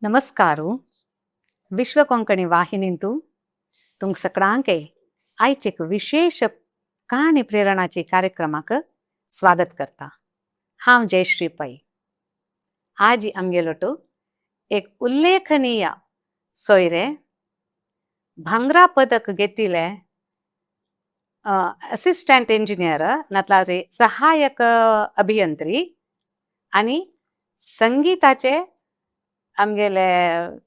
नमस्कार. विश्व कोंकणी वाहिनींतू तुमकां सगळ्यांक आयचे एक विशेष काणी प्रेरणाचे कार्यक्रमाक स्वागत करता. हांव जयश्री पै. आज आमगेलो एक उल्लेखनीय सोयरे, भांगरा पदक घेतिले असिस्टंट इंजिनियर नातल्यार सहाय्यक अभियंत्री आनी संगीताचे, आमगेले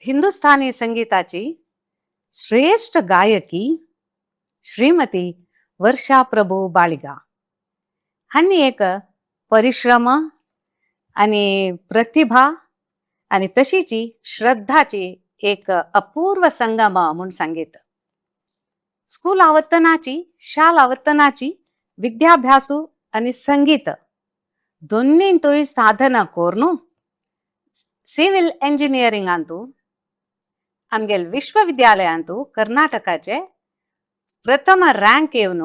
हिंदुस्थानी संगीताची श्रेष्ठ गायकी श्रीमती वर्षा प्रभू बाळिगा. हांणी एक परिश्रम आनी प्रतिभा आनी तशीची श्रद्धाची एक अपूर्व संगम म्हूण सांगीत. स्कूल आवतनाची, शाळा आवतनाची विद्याभ्यासू आनी संगीत दोन्हींतूय साधना करून सिव्हिल इंजिनियरिंगांतू आमगेल विश्वविद्यालयांतू कर्नाटकाचे प्रथम रँक येवन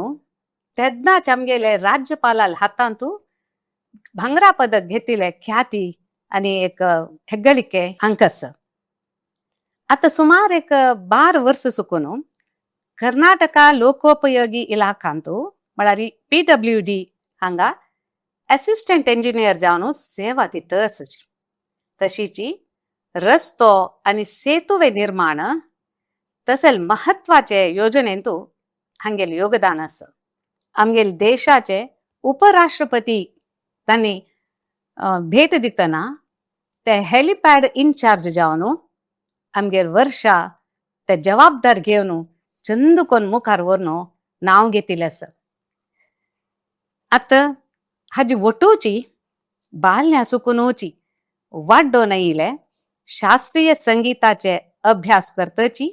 तेन्नाच आमगेले राज्यपालाल हातांतू भांगरा पदक घेतिले ख्याती आनी एक हेग्गलिके हांकां. आतां सुमार एक 12 वर्स सुकून कर्नाटका लोकोपयोगी इलाखांतू, म्हळ्यार पीडब्ल्यूडी हांगा असिस्टंट इंजिनियर जावन सेवा दिता आसची. तशीची रस्तो आनी सेतुवे निर्माण तसेल महत्वाचे योजनेंतू हांगेल योगदान आसा. आमगेल देशाचे उपराष्ट्रपती तांणी भेट दितना ते हेलिपॅड इन्चार्ज जावन आमगेर वर्षा ते जबाबदार घेवन चंद कोन मुखार व्हरून नांव घेतिल्लें आसा. आतां हाजी वटूची बाल्यां सुकून वाड्डोन येयले शास्त्रीय संगीताचे अभ्यास करतची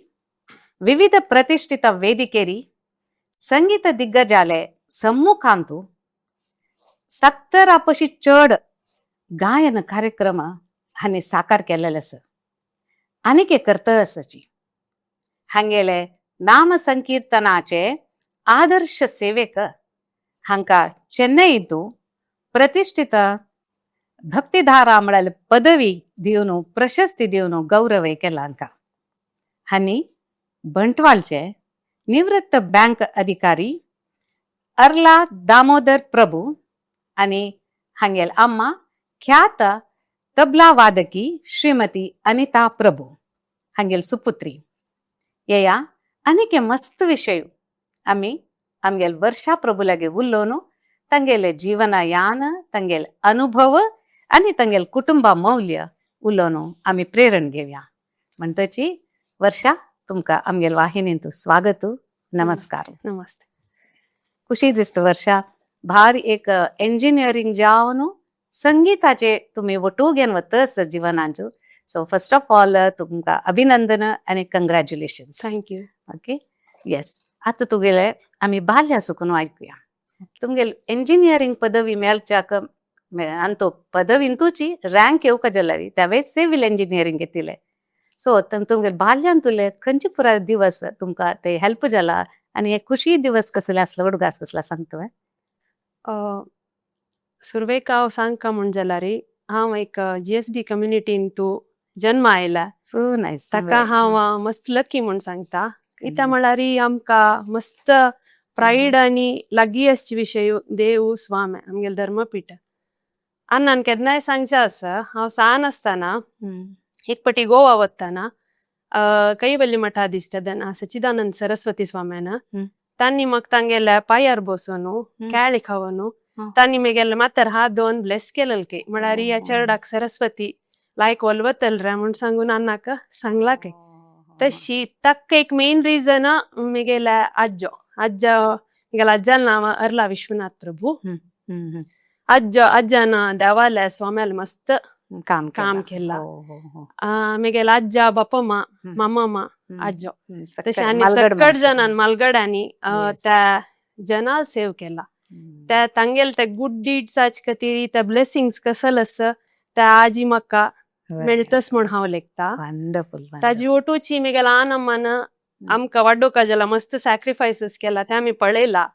विविध प्रतिष्ठित वेदिकेरी संगीत दिग्गजाले सम्मुखांतू 70 पशी चड गायन कार्यक्रम हांणी साकार केलेले आसा. आनीक एक करता आसाची. हांगेले नाम संकीर्तनाचे आदर्श सेवेक हांका चेन्नईंतू प्रतिष्ठित भक्तिधारा म्हळ्यार पदवी दिवन, प्रशस्ती दिवन गौरव केला हांकां. हांणी बंटवाळचे निवृत्त बँक अधिकारी अर्ला दामोदर प्रभू आनी हांगेल अम्मा ख्यात तबला वादकी श्रीमती अनिता प्रभू हांगेल सुपुत्री. येया आनीक मस्त विशय आमी आमगेल वर्षा प्रभू लागीं उलोवन तांगेले जीवनयान, तांगेल अनुभव आनी तांगेल कुटुंबा मौल्य उलोवन आमी प्रेरण घेवया. म्हणटची वर्षा, तुमकां आमगेल वाहिनींत स्वागत, नमस्कार. नमस्ते. खुशी दिसता वर्षा, भार एक इंजिनियरींग जावन संगीताचे तुमी वटू घेवन वता जिवनाचो. सो फर्स्ट ऑफ ऑल तुमकां अभिनंदन आनी कंग्रॅच्युलेशन्स. Thank you. Okay, yes, आतां तुगेले आमी बाल्या सुकून आयकुया. तुमगेल इंजिनियरींग पदवी मेळच्याक आनी तो पदवींतूची रँक येवका जाल्यार त्यावेळेस सिव्हिल इंजिनियरींग घेतिले. सो तुमगेल बाल्यान तुले खंयचे पुराय दिवस तुमकां ते हेल्प जाला आनी एक खुशी दिवस कसले आसलो उडगास कसला सांगता? सुरवेक हांव सांगका म्हूण जाल्यार हांव एक जीएसबी कम्युनिटीन तूं जन्म आयला. So nice. ताका हांव मस्त लकी म्हूण सांगता. कित्याक म्हळ्यार आमकां मस्त प्रायड आनी लागीं आसचे विशय देव स्वामी, आमगेले धर्मपीठ. अण्णान केन्नाय सांगचें आसा, हांव सान आसतना एक पटी गोवा वतना कैवल्य मठाधीश तेन्ना सच्चिदानंद सरस्वती स्वाम्यान तांणी म्हाका तांगेल्या पांयार बसून केळी खावन तांणी मेगेले माथ्यार हात दवरून ब्लेस केलेल की म्हळ्यार ह्या चेरडाक सरस्वती लायक वलवतल रे म्हूण सांगून अण्णाक सांगला की. तशी ताका एक मेन रिजन मेगेल्या आज्जो, आज्जा, मेगेल्या आज्जान नांव अर्ला विश्वनाथ प्रभू. आज्जो, आज्जान देवाल्या स्वाम्याल मस्त काम काम केलां. हो, हो, हो. मेगेल्या आज्जा, बापमा, मामामा, आज्जो तशें आनी सक्कड जाणान मालगड्यांनी त्या जनाल सेव केला. त्या तांगेल त्या गुड डीड्साच खातीर त्या ब्लेसिंग्स कसल आसा त्या आजी म्हाका मेळतस म्हूण हांव लेखता. वंडरफुल. ताजी ओटूची मेगेल्या आनम्मान आमकां वाडोवका जाला मस्त सॅक्रिफायसीस केला ते आमी पळयला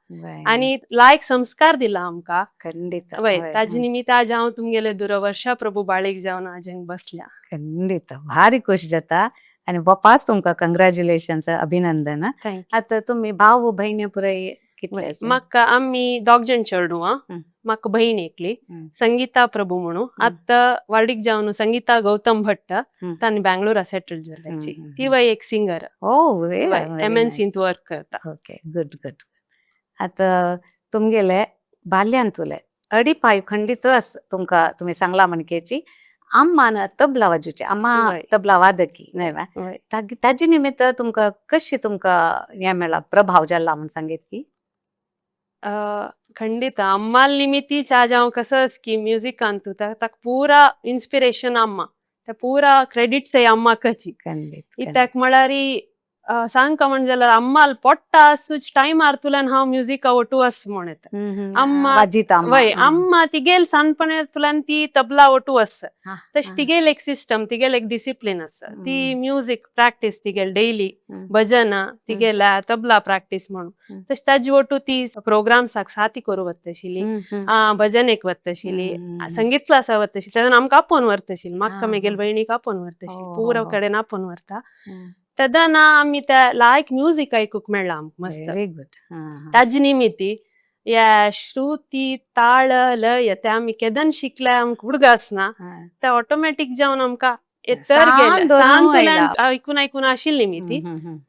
आनी लायक संस्कार दिला आमकां. खंडित. वय, ताजे निमित्त आज हांव तुमगेले दुरा वर्षा प्रभू बाळीक जावन आज हांगा बसल्या. खंडित, भारी खुश जाता आणि बापास तुमकां कंग्रॅच्युलेशन्स, अभिनंदन. Thank you. आता तुम्ही भाऊ बहिणी पुराय कितले आसा? म्हाका आमी दोग जाण चेडूं. म्हाका बहीण एकली, संगीता प्रभू म्हणून. आतां वार्डीक जावन संगीता गौतम भट्ट, तांणी बँगलोरा सेटल जाल्याची. ती वय एक सिंगर. ओ, एमएनसींत वर्क करता. Okay, good good. आता तुमगेले बाल्यांतुले अडिपाय खंडित अस तुमकां तुमी सांगला म्हणकेची अम्मान तबला वाजोवचे, अम्मा तबला वादकी न्हय वा? वय. ताजे निमित्त तुमकां कशी तुमकां हें मेळ्ळा, प्रभाव जाला म्हूण सांगीत की? खंडित, अम्माल निमित्तीच आज हांव कसंच की म्युजिकांतू ताका पुरा इन्स्पिरेशन अम्मा, ते पुरा क्रेडिट्स अम्माकची. इत्याक म्हळ्यार सांगका म्हण जाल्यार अम्माल पोट्टा आसूच टायमार तुल्यान हांव म्युजिका वटू आस म्हण येता. अम्मा वाजिता अम्मा. वय, अम्मा तिगेल सानपणे तुल्यान ती तबला वटू आस. तशें तिगेल एक सिस्टम, तिगेल एक डिसिप्लीन आसा. ती म्युजीक प्रॅक्टीस तिगेल डेली, भजन तिगेल्या तबला प्रॅक्टीस म्हणून. तशें ताजी वटू ती प्रोग्राम्साक साथी करूं वतशिली, भजनेक वतशिली, संगीत क्लासा वतशिली. तेन्ना आमकां आपोवन व्हरतशिली, म्हाका मेगेल भयणीक आपोवन व्हरतशिली, पुरा कडेन आपोवन व्हरता. तेन्ना आमी त्या लायक म्युजीक आयकूंक मेळ्ळा आमकां मस्त. Very good. ताजे निमित्ती या श्रुती ताळ लय ते आमी केदन शिकले आमकां उडगास ना, ते ऑटोमॅटीक जावन आमकां येतर गेले. सान सान आयकून आयकून आशिल्ली न्ही ती,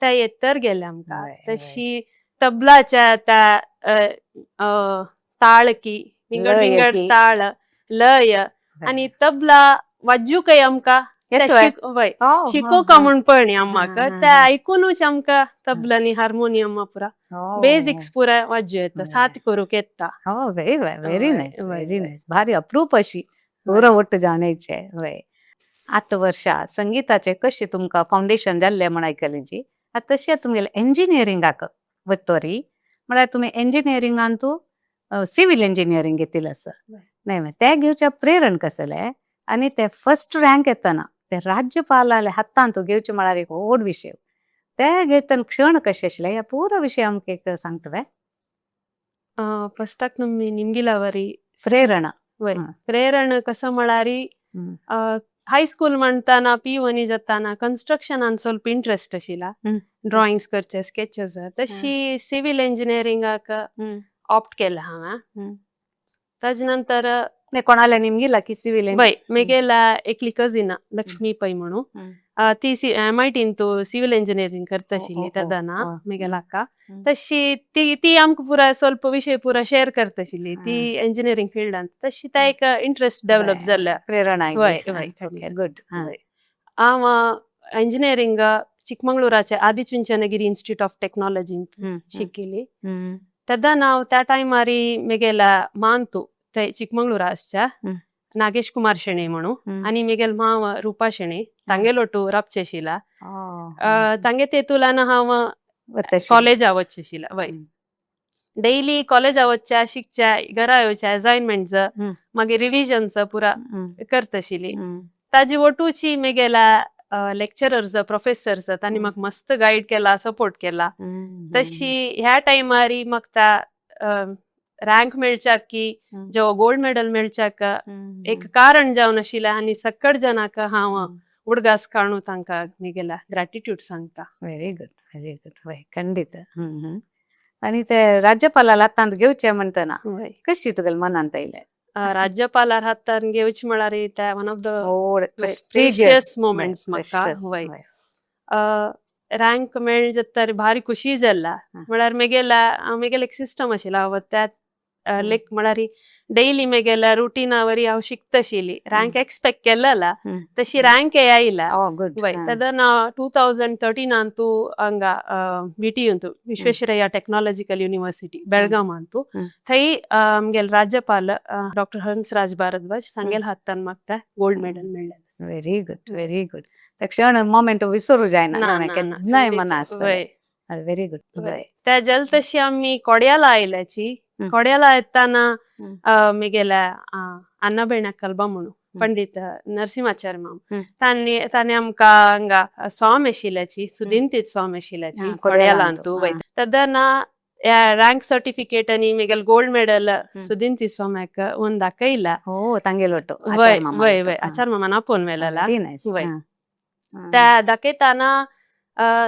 ते येतर गेले आमकां. तशी तबलाच्या त्या ताळ की विंगड विंगड ताळ लय आनी तबला वाजूकय आमकां वय शिकोवका म्हूण पळय अम्माक, ते आयकुनूच आमकां तबला आनी हार्मोनियम पुरा बेसिक्स पुरा वाजू येता, साथ करूंक येता. हो, very very nice, very nice. भारी अप्रूप अशी पुरो ಒಟ್ಟು जाणायचे. वय, आतां वर्षा संगीताचे कशी तुमकां फावंडेशन जाल्लें म्हण आयकलें जी, आतां तशें तुमगेलें इंजिनियरिंगाक वतरी म्हळ्यार तुमी इंजिनियरिंगान तूं सिवील इंजिनियरींग घेतिल्लें आसा न्हय? तें घेवचें प्रेरण कसलें आनी ते फर्स्ट रँक येतना ते राज्यपालाले हातांत घेवचें म्हळ्यार एक व्हड विशय, ते घेतना क्षण कशें आशिल्लें, ह्या पुरो विशय आमकां एक सांगता? फस्टाक तुमी निमगिलावरी प्रेरणा. वय, प्रेरणा कसं म्हळ्यार हायस्कूल म्हणताना पी जाताना कन्स्ट्रक्शनान ಸ್ವಲ್ಪ इंट्रस्ट आशिल्ला, ड्रॉइंग्स करचे, स्केचेस. तशी सिवील इंजिनियरिंगाक ऑप्ट केला हांवें. ताजे नंतर कोणाला निमगिला की सिवील? वय, मेगेला एकली कजीन लक्ष्मी पै म्हणून, ती एमआयटीन सिव्हिल इंजिनियरिंग करता आशिल्ली तेदना, मेगेला अक्का. तशी ती ती आमकां पुरा ಸ್ವಲ್ಪ विशय पुरा शेअर करता आशिल्ली, ती इंजिनियरिंग फिल्डान. तशी ता एक इंट्रस्ट डेव्हलप जाल्ल्या. प्रेरणा. वय वय. Okay, good. हांव इंजिनियरिंग चिकमंगळुराचे आदिचुंचनगिरी इन्स्टिट्यूट ऑफ टेक्नॉलॉजी शिकिली. तेन्ना हांव त्या टायमार मेगेल्या मांतू ते चिकमंगळूरा आसच्या नागेश कुमार शेणै म्हणून आनी मेगेल माव रुपा शेणै तांगेलोटू राबचे आशिल्ला. तांगे तेतुलान हांव कॉलेजा वचचे आशिल्ला. वय, डेली कॉलेजा वचच्या, शिकच्या, घरा येवच्या, असायनमेंट, मागीर रिविजन्स पुरा करता आशिल्ली. ताजी वटूची मेगेल्या लेक्चरर्स, प्रोफेसर्स तांणी म्हाका मस्त गायड केला, सपोर्ट केला. तशी ह्या टायमार म्हाका रँक मेळच्याक की जेव्हा गोल्ड मेडल मेळच्याक एक कारण जावन आशिल्लें आनी सकट जनाक हांव उडगास काडून तांकां मेगेल्या ग्रॅटिट्यूड सांगता. Very good, very good. वय, खंडित. आनी ते राज्यपालाला हातांत घेवचे म्हणटना कशी तुगेले मनांत आयलें? राज्यपालार हातान घेवचे म्हळ्यार ते one of the precious moments म्हाका. वय, रँक मेळ जाता भारी खुशी जाल्ला. म्हळ्यार मेगेल्या मेगेले एक सिस्टम आशिल्लो, हांव त्या लेक म्हळ्यार डेली मेगेल्या रुटीना वरी हांव शिकताशिल्ली. रँक एक्सपेक्ट केल्ला तशी रँक आयला. वय, तेन्ना 2013 तूं हांगा विटीयूंतू, विश्वेश्वरಯ್ಯ ಟೆಕ್ನಾಲಜಿಕಲ್ ಯೂನಿವರ್ಸಿಟಿ ಬೆಳಗಾಂ ಅಂತು, ಥೈ ಆಮ್ಗೆಲ್ ರಾಜ್ಯಪಾಲ ಡಾಕ್ಟರ್ ಹನ್ಸ್ರಾಜ್ ಭಾರದ್ವಾಜ್ ತಾಂಗೆಲ್ ಹಾಕ್ತಾನ ಮಕ್ತ ಗೋಲ್ಡ್ ಮೆಡಲ್ मेळ्ळें. Very good, very good. त्या क्षण मोमेंट विसरू जायना, केन्नाय मना आसता. Very good. त्या जल तशी आमी कोड्याला आयल्याची. कोड्याला येताना मेगेल्या अन्नबेण्या कल्बा म्हणून पंडित नरसिंहाचार्य माम तांणी ताणें आमकां हांगा स्वामी आशिल्ल्याची, सुदिंतीत स्वामी आशिल्ल्याची कोडयालांतू. वय, तेन्ना रँक सर्टिफिकेट आनी मेगेल गोल्ड मेडल सुदिंती स्वाम्याक ಒಂದು दाखयला. हो, तांगेलो ಒಟ್ಟು. वय वय वय, आचार मामान आपोवन व्हेलेला. वय, त्या दाखयताना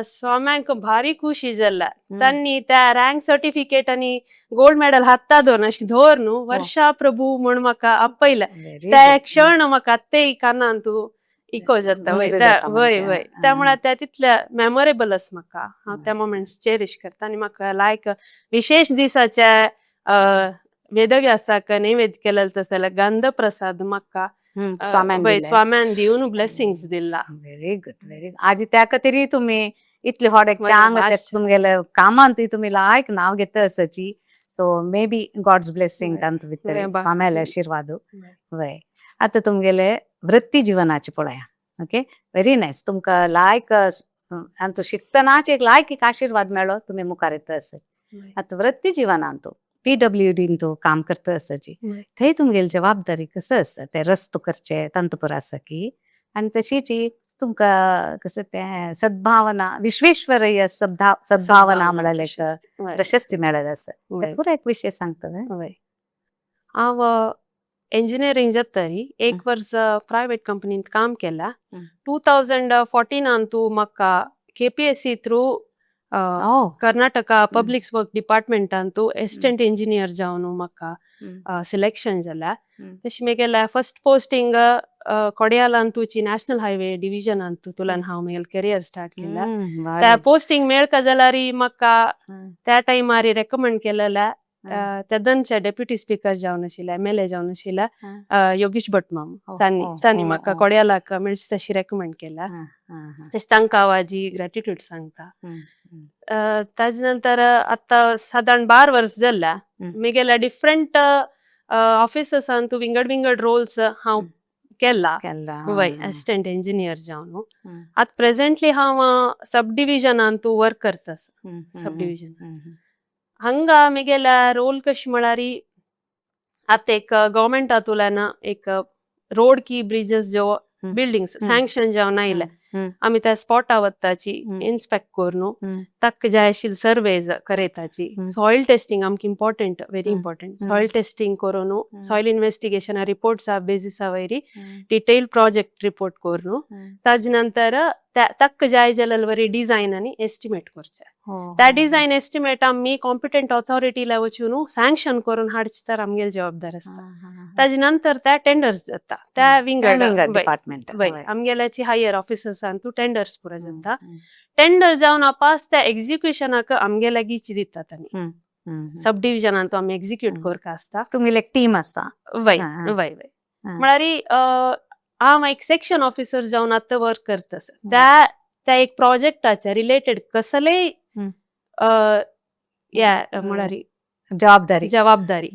स्वाम्यांक भारी खुशी जाल्ला. तांणी त्या रँक सर्टिफिकेट आनी गोल्ड मेडल हाता धरून अशी धर न्हू, "वर्षा प्रभू" म्हण म्हाका आपयले. त्या क्षण म्हाका आत्ताय कानांतू इको जाता. वय वय वय, त्यामुळे त्या तितल्या मेमोरेबल आस म्हाका. हांव त्या मोमेंट्स चेरीश करता आनी म्हाका लायक विशेष दिसाच्या वेदव्यासाक नैवेद्य केलेलो तसो जाल्यार गंध प्रसाद म्हाका स्वाम्यान दिवन ब्लेसिंग्स दिला. Very good, very. आजी, त्या खातीर तुम्ही इतले थोडे चांग तुमगेले कामांत तुम्ही लायक नाव घेता आसाची. So may be God's blessing तांतू भितर, स्वाम्याले आशीर्वाद. वय, आतां तुमगेले वृत्ती जीवनाची पळया. Okay, very nice. तुमकां लायक आनी शिकतनाच एक लायक एक आशीर्वाद मेळ्ळो, तुमी मुखार येता आसत. आतां वृत्ती जीवनांत पीडब्ल्यूडीन तूं काम करता आसाची, थंय तुमगेली जबाबदारी कसं आसा? ते रस्तो करचे तांतू आसा की आनी तशीच तुमकां कसं तें सद्भावना, विश्वेश्वरय्य सद्भावना म्हळ्यार एक प्रशस्ती मेळ्ळेलें आसा, ते पुरो एक विशय सांगता. वय, हांव इंजिनियरिंग जातरी एक वर्स प्रायवेट कंपनीत काम केला. 2014 तूं म्हाका KPSC through Karnataka public work डिपार्टमेंटांतू असिस्टंट इंजिनियर जावन म्हाका सिलेक्शन जाला. तशें म्हगेलें फर्स्ट पोस्टिंग कोडियालांतूची नॅशनल हायवे डिविजनांतू तुल्यान हांव म्हगेलें करियर स्टार्ट केला. त्या पोस्टिंग मेळका जाल्यार म्हाका त्या टायमार रेकमेंड केलेल्या तेदनचे डेप्युटी स्पीकर जावन आशिल्ले, एमएलए जावन आशिल्ले योगेश भट माम, तांणी तांणी म्हाका कोडियालाक मेळचे तशी रेकमेंड केला. तशें तांकां हांव हाजी ग्रॅटिट्यूड सांगता. ताजे नंतर आतां सादारण 12 वर्स जाल्या, म्हगेल्या डिफरंट ऑफिसर्सान तूं विंगड विंगड रोल्स हांव केला. वय, असिस्टंट इंजिनियर जावन आतां प्रेझेंटली हांव सब डिविजनान तूं वर्क करता. सब डिविजन हांगा म्हगेल्या रोल कशी म्हळ्यार आतां एक गव्हर्मेंटांतल्यान एक रोड की ब्रिजेस ज्यो बिल्डिंग्स सँक्शन जावन आयले, आमी त्या स्पॉटा वताची, इन्स्पेक्ट करून ताका जाय आशिल्ले सर्वेज करयताची. सॉयल टेस्टिंग आमकां important, very important. Soil testing करून, सॉयल इन्व्हेस्टिगेशन रिपोर्ट्सा बेजिसा वयर डिटेल प्रोजेक्ट रिपोर्ट करून, ताजे नंतर ताका जाय जाल्यार वरी डिझायन आनी एस्टिमेट करचे. त्या डिझायन एस्टिमेट आमी कॉम्पिटंट ऑथॉरिटीला वचून सँक्शन करून हाडचे, तर आमगेली जबाबदार आसता. ताजे नंतर त्या टेंडर्स जाता त्या विंगड डिपार्टमेंट. वय, आमगेल्याची हायर ऑफिसर्सान तूं टेंडर्स पुरो जाता. टेंडर जावन आपास त्या एक्झिक्युशनाक आमगे लागींच दितात आनी सब डिविजनान तो आमी एक्झिक्यूट करपा आसता. तुमगेली एक टीम आसता. वय वय वय, म्हळ्यार हांव एक सेक्शन ऑफिसर जावन आतां वर्क करता. त्या त्या एक प्रोजेक्टाच्या रिलेटेड कसलेय या म्हळ्यार जबाबदारी. जबाबदारी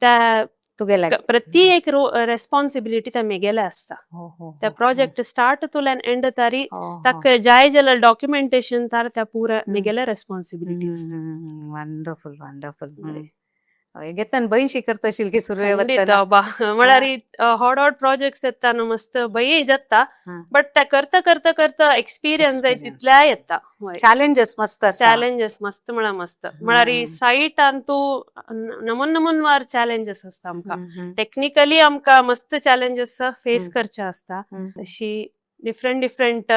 त्या तुगेल्या प्रति एक रेस्पॉन्सिबिलिटी त्या मेगेले आसता. त्या प्रोजेक्ट स्टार्ट तुल्यान एंड तारी ताका जाय जाल्यार डॉक्युमेंटेशन तार त्या पुरा मेगेले रेस्पॉन्सिबिलिटी आसता. Wonderful, wonderful. घेतान बयशी करतशील की सुरवे? खंडीत बा, म्हळ्यार हॉड हॉड प्रोजेक्ट्स येता न्हू, मस्त भंय जाता, बट त्या करता करता करता एक्सपिरियन्स जाय तितल्याय येता. चॅलेंजेस मस्त. चॅलेंजेस मस्त म्हळ्यार मस्त. म्हळ्यार सायटान तूं नमून नमूनवार चॅलेंजेस आसता आमकां. टेक्निकली आमकां मस्त चॅलेंजेस फेस करचे आसता. अशी डिफरंट डिफरंट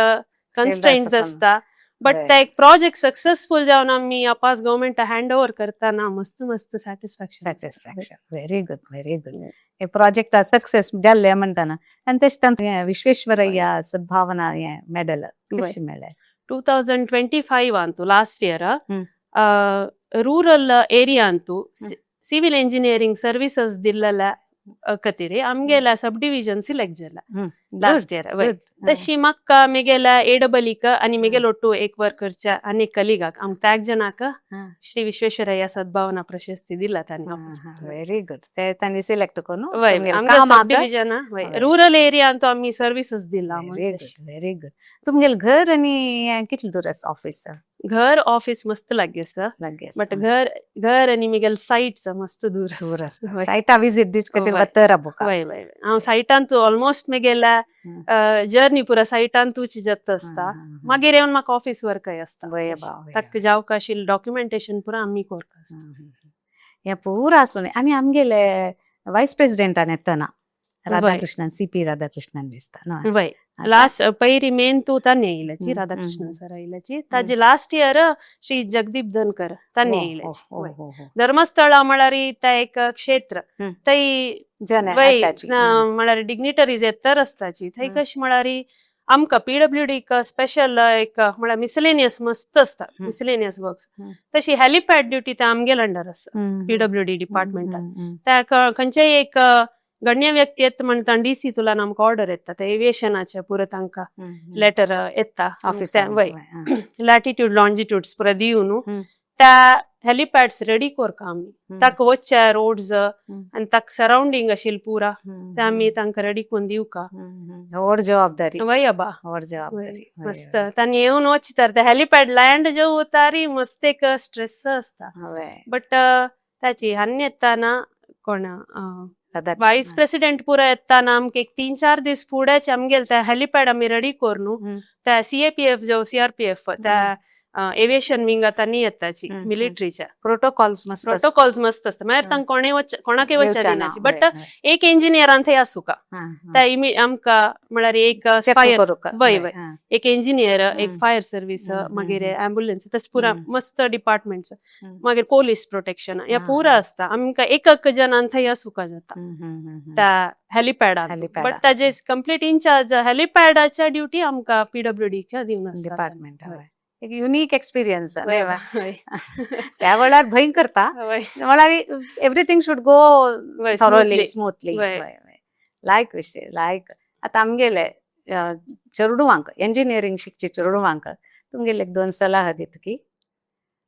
कन्स्ट्रेंट्स आसता, बट त्या एक प्रोजेक्ट सक्सेसफुल जावन आमी आपास गव्हर्मेंट हँड ओवर करताना मस्त मस्त satisfaction. Satisfaction, very good, very good. हे प्रोजेक्ट सक्सेस जाल्ले म्हणटाना, आनी तशें विश्वेश्वरय्या सद्भावना हें मेडल कशें मेळ्ळें? 2025 ಅಂತು ಲಾಸ್ಟ್ ಇಯರ್ ರೂರಲ್ ಏರಿಯಾ ಅಂತು ಸಿವಿಲ್ ಇಂಜಿನಿಯರಿಂಗ್ ಸರ್ವಿಸಸ್ ದಿಲ್ಲಲ ಕತೀರಿ ಆಮ್ಗೆಲ ಸಬ್ ಡಿವಿಜನ್ ಸಿಲೆಕ್ಟ್ ಜಲ್ಲ ಲಾಸ್ಟ್ ಇಯರ್. तशी म्हाका मेगेल्या एडबलीक आनी मेगेलो ಒಟ್ಟು एक वर्करच्या आनी कलिगाक, आमकां त्याग जणाक श्री विश्वेश्वरय्या सद्भावना प्रशस्ती दिला तांणी. Very good. ते तांणी सिलेक्ट करून. वय, सब डिविजन रुरल एरिया अंतू आमी सर्विसेस दिला. Very good, very good. तुमगेलें घर आनी कितलें दूर आसा ऑफिस? घर ऑफिस मस्त लागीं आसा. लागीं आसा. बट घर घर आनी मिगेल सायट्स मस्त दूर. दूर आसता. वय. सायटा विजीट दिवचे खातीर वय. वतर आबोका. वय वय, हांव सायटांत ऑलमोस्ट मिगेल्या जर्नी पुरा सायटांतूच जाता आसता. मागीर येवन म्हाका ऑफिस वर्कय आसता. वय बा, वय. ताका जावका आशिल्लें डॉक्युमेंटेशन पुरा आमी कोरका आसता. हें पुरा आसून आनी आमगेले वायस प्रेसिडेंटान येतना राधाकृष्णन, सीपी राधाकृष्णन दिसता न्हय? वय, लास्ट पयरी मेन तूं तान्य येयल्याची, राधाकृष्णन सर येयल्याची. ताजे लास्ट इयर श्री जगदीप धनकर तान्य येयल्याची. धर्मस्थळ म्हळ्यार ते एक क्षेत्र थंय जन वय येताची. म्हळ्यार डिग्निटरीज येतर आसताची थंय. कशें म्हळ्यार आमकां पीडब्ल्यूडी स्पेशल एक म्हळ्यार मिसलेनियस मस्त आसता, मिसलेनियस वर्क्स. तशी हेलिपॅड ड्युटी ते आमगेल अंडर आसा, पीडब्ल्यूडी डिपार्टमेंटान. त्या खंयचेय एक गण्य व्यक्ती येता म्हणटा डीसी तुलान आमकां ऑर्डर येता, ते एविएशनाचे पुरो तांकां लेटर येता. ऑफिस. वय, लॅटिट्यूड लॉंजिट्यूड्स पुरा दिवन त्या हेलिपॅड्स रेडी कोरका आमी. ताका वचचे रोड्स आनी ताका सरावंडींग आशिल्लें पुरा ते आमी तांकां रेडी करून दिवका. व्हड जबाबदारी. वय अबा. व्हड जबाबदारी. मस्त तांणी येवन वच तर ते हेलिपॅड लँड जो उतारी मस्त एक स्ट्रेस आसता. बट ताची हान्नी येताना कोण वायस प्रेसिडेंट पुरा येताना आमकां एक 3-4 दीस फुडेंच आमगेले ते हेलिपॅड आमी रेडी करून त्या सीएपीएफ जो सीआरपीएफ त्या एविएशन विंग तांणी येताची मिलिटरीच्या. प्रोटोकॉल्स मस्त. प्रोटोकॉल्स मस्त आसता. मागीर तांकां कोणें वच कोणाकय वचचे दिनाची, बट एक इंजिनियरान थंय आसूका त्या आमकां म्हळ्यार एक फायर वय वय, एक इंजिनियर, एक फायर सर्वीस, मागीर एम्बुलन्स, तशें पुरा मस्त डिपार्टमेंट्स, मागीर पोलीस प्रोटेक्शन हे पुरा आसता. आमकां एक एक जणान थंय आसूका जाता त्या हेलिपॅडार. बट ताजे कंप्लीट इन्चार्ज हेलिपॅडाच्या ड्युटी आमकां पीडब्ल्यूडीच्या दिवन आसता. डिपार्टमेंट एक युनिक एक्सपिरियन्स. त्या वेळार भंय करता म्हळ्यार everything should go thoroughly smoothly. लायक विशय लायक. आतां आमगेले चेडवांक, इंजिनियरींग शिकचे चेडवांक तुमगेले एक दोन सलाह दित की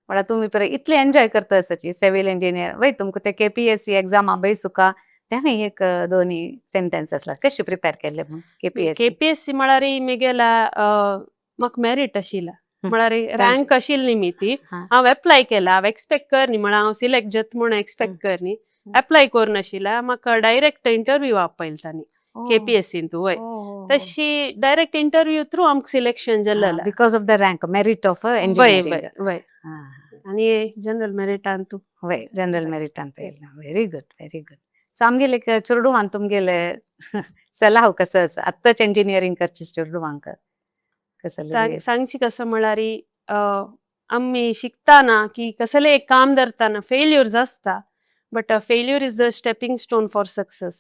म्हळ्यार तुमी पळय इतले एन्जॉय करता आसाची सिवील इंजिनियर वय, तुमकां ते केपीएससी एग्जामा बैसुका तें एक दोनी सेंटेन्स आसला, कशी प्रिपेर केल्ले म्हूण केपीएससी? केपीएससी म्हळ्यार मिगेला म्हाका मेरीट आशिल्ला, म्हळ्यार रँक आशिल्ली निमिती हांव एप्लाय केला. हांव एक्सपेक्ट करनी म्हळ्यार हांव सिलेक्ट जाता म्हूण एक्सपेक्ट करनी एप्लाय करून आशिल्ला. म्हाका डायरेक्ट इंटरव्यू आपयला तांणी केपीएससीन तूं. वय, तशी डायरेक्ट इंटरव्यू थ्रू आमकां सिलेक्शन जाल्लें. Because of the rank, merit of engineering. वय, आनी जनरल मेरिटान तूं. वय, general मेरिटान. Very good, very good. So आमगेले चेडवान तुमगेले सलाह कसो आसा, आत्ताच इंजिनियरींग करचे चेडवांक कसले? सांगची कसं म्हळ्यार आमी शिकताना की कसले एक काम धरताना फेल्युअर्स आसता, but failure is the stepping stone for success.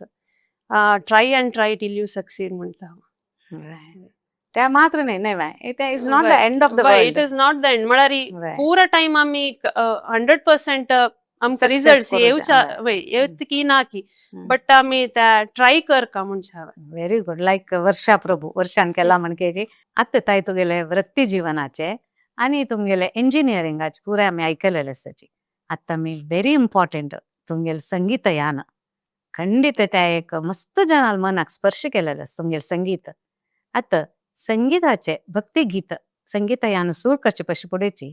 Try and try till you succeed म्हणटा. त्या मात्र न्हय न्हय, it is not the end of the world. It is not the end म्हळ्यार पुरा टायम आमी 100% आमकां रिजल्ट येवच्या वय येत की ना की, बट आमी त्या ट्राय करका म्हणचे हांवें. व्हेरी गुड, लायक वर्षा प्रभू वर्षान केला म्हणकेची. आतां ताई तुगेले वृत्ती जीवनाचे आनी तुमगेले इंजिनियरिंगाचे पुराय आमी आयकलेले आसाची. आतां आमी व्हेरी इम्पॉर्टंट तुमगेले संगीत यान खंडीत त्या एक मस्त जनाल मनाक स्पर्श केलेलो आसा तुमगेले संगीत. आतां संगीताचे भक्तिगीत संगीत यान सूर करचे पशी पुडेची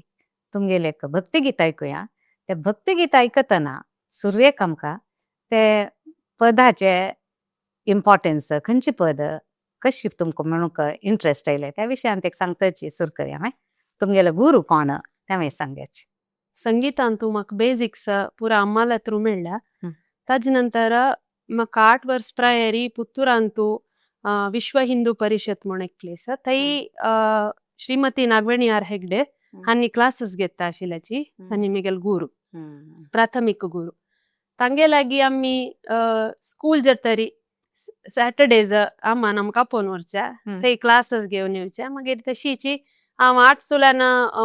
तुमगेले एक भक्तिगीत आयकुया. ते भक्तिगीत आयकतना सुरवेक आमकां ते पदाचे इम्पॉर्टन्स, खंयची पद कशी तुमकां म्हणूंक इंट्रस्ट आयले त्या विशयान एक सांगताची सुर करया. मागीर तुमगेले गुरू कोण तें मागीर सांगयाची. संगीतान तूं म्हाका बेजिक्स पुरा अम्माला थ्रू मेळ्ळ्या. ताजे नंतर म्हाका 8 वर्स प्रायरी पुत्तुरांतू विश्व हिंदू परिषद म्हूण एक प्लेस, थंय श्रीमती नागवेणी आर हेगडे हांणी क्लासीस घेता आशिल्ल्याची. आनी मिगेल गुरू, प्राथमीक गुरू तांगे लागीं आमी स्कूल जातरी सॅटर्डेज अम्मान आमकां आपोवन व्हरच्या, थंय क्लासीस घेवन येवचे. मागीर तशीची हांव 8 सुल्यान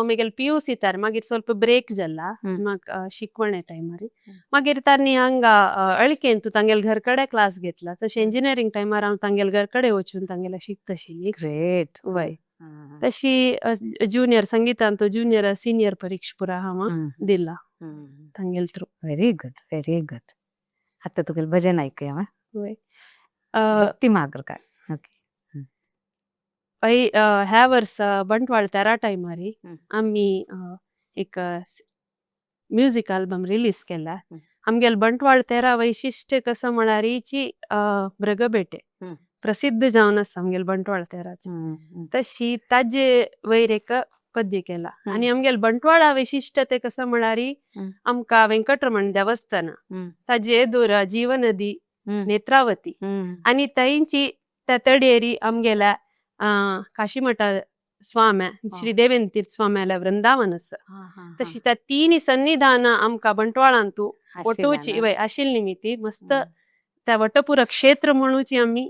मिगेल पीयूसी तार मागीर ಸ್ವಲ್ಪ ब्रेक जाल्ला म्हाका शिकवणे टायमार. मागीर तांणी हांगा अळकेंतू तांगेले घर कडेन क्लास घेतला. तशें इंजिनियरींग टायमार हांव तांगेले घर कडेन वचून तांगेले शिकताशिल्ली. ग्रेट. वय, तशी ज्युनियर संगीतांत ज्युनियर सिनियर परीक्षा पुरा हांव दिला तांगेले through. Very good, very good. आतां तुगेलें भजन आयकुया. वय. भक्ती मागीर काय, ओके. ह्या वर्सा बंटवाळ तेरा टायमारी आमी एक म्युझिक अल्बम रिलीज केला. आमगेल बंटवाळ तेरा वैशिष्ट्य कसं म्हळ्यारीची मृगबेटे प्रसिद्ध जावन आसा आमगेल बंटवाळ तेराचे. तशी ताजे वयर एक पद्य केला आणि आमगेल बंटवाळा वैशिष्ट्य ते कसं म्हळ्यारी आमका वेंकटरमण देवस्थान ताजे दूर जीवनदी नेत्रावती आणि तांची त्या तडेरी आमगेला काशीमठा स्वामी श्री देवेंद्र तीर्थ स्वाम्याला वृंदावन आसा. तशी त्या तीन सन्निधान आमका बंटवाळांतू वटूची वय आशिल निमित्ती मस्त त्या वटपुरा क्षेत्र म्हणूची आमी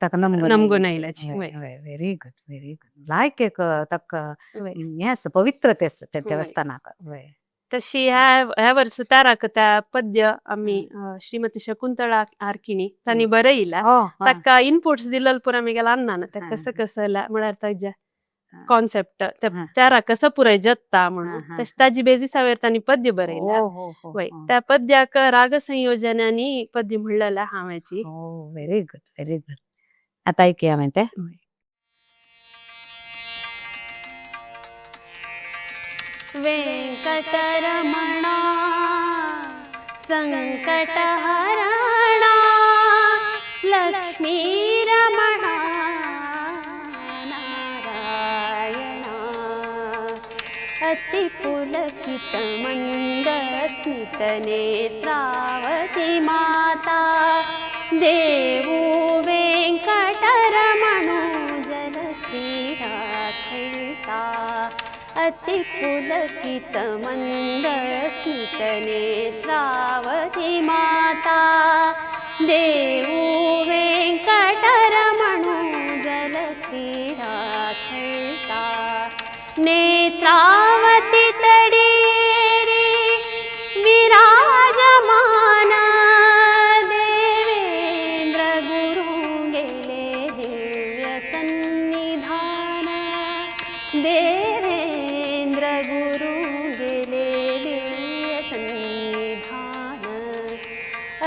ताका नमगून आयल्याची. Very good very good like एक ताका हें आसा पवित्र तें त्या देवस्थानाक. तशी ह्या वर्स ताराक त्या पद्य आमी श्रीमती शकुंतळा आर्किणी तांणी बरयला. ताका इनपुट्स दिलेल पुरा आमी अन्नान ते कसं कसं म्हळ्यार ताज्या कॉन्सेप्ट त्यारा कसं पुराय जत्ता म्हणून तशी ताजी बेजिसावेर तांणी पद्य बरयला. वय त्या पद्याक राग संयोजनानी पद्य म्हणलेला हांवेची. Very good very good. आता ऐकया हांवें तें. वेंकटरमणा संकटहरणा लक्ष्मीरमणा नारायणा अतिपुलकितमन्दस्मितनेत्रावती माता देवो वेंकटरमणो जलक्रीडा खेळता अतिपुलकितमन्दस्मितनेत्रावती माता देवो वेंकटरमणो जलक्रीडा खेळता नेत्रावती तडीरी विराजमान देवेंद्र गुरु गेले दिव्य सन्निधान देवेंद्र गुरु गेले दिव्य सन्निधान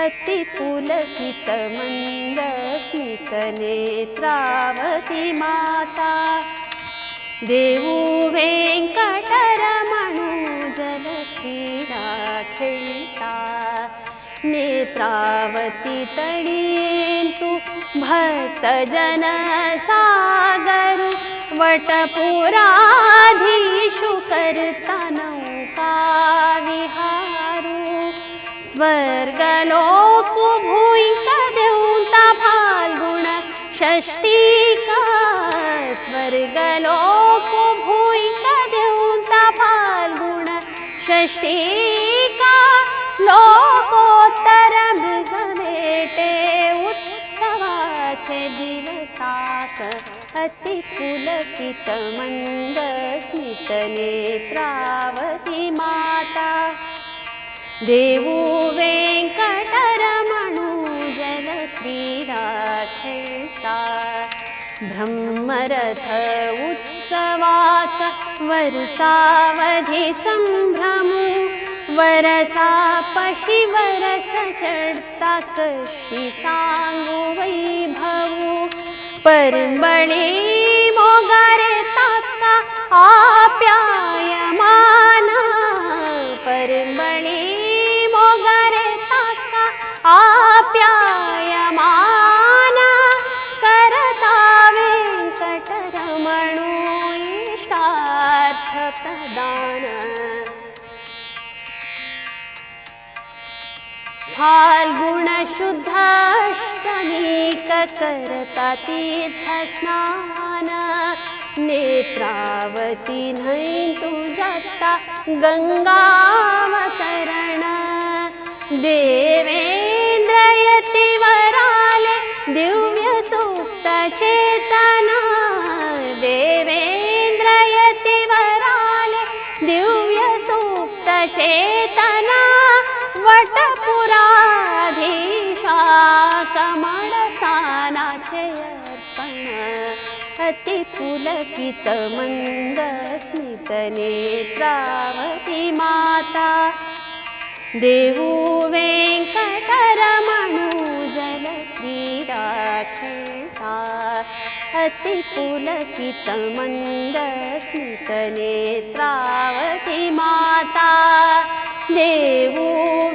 अतिपुलकितमन्दस्मितनेत्रावती माता देवो वेंकटरमणो जलक्रीडा खेळता नेत्रावती तडींतु भक्तजन सागरु वटपुराधीशु करता नौका विहारू स्वर्गलोकु भूंयका देवता फाल्गुण षष्टिका स्वर्गलोकु भूंयका देवता फाल्गुण षष्टिका लोकोत्तर मृगवेटे उत्सवाचे दिवसाक अतिपुलकितमन्दस्मितनेत्रावती माता देवो वेंकटरमणो जलक्रीडा खेळता ब्रह्मरथ उत्सवाक वर्षावधि संभ्रमु वरसा पशी वरस चढता कशी सांगू वैभवू परंबळी मोगारे ताका आप्यायमान परंबळी मोगारे ताका आप्यायमान करता वेंकटरमणो इष्टार्थ प्रदान फाल्गुण शुद्ध अष्टमीक करता तीर्थ स्नान नेत्रावती न्हंयतु जाता गंगावतरण देवेंद्र यतिवराले दिव्य सुप्त चेतना देवेंद्र यतिवराले दिव्य सुप्त चेतना वटपुराधीशा कमळस्थानाचे अर्पण अतिपुलकितमन्दस्मितनेत्रावती माता देवो वेंकटरमणो जलक्रीडा खेळता अति पुलकित मंद स्मित नेत्रावती माता देवू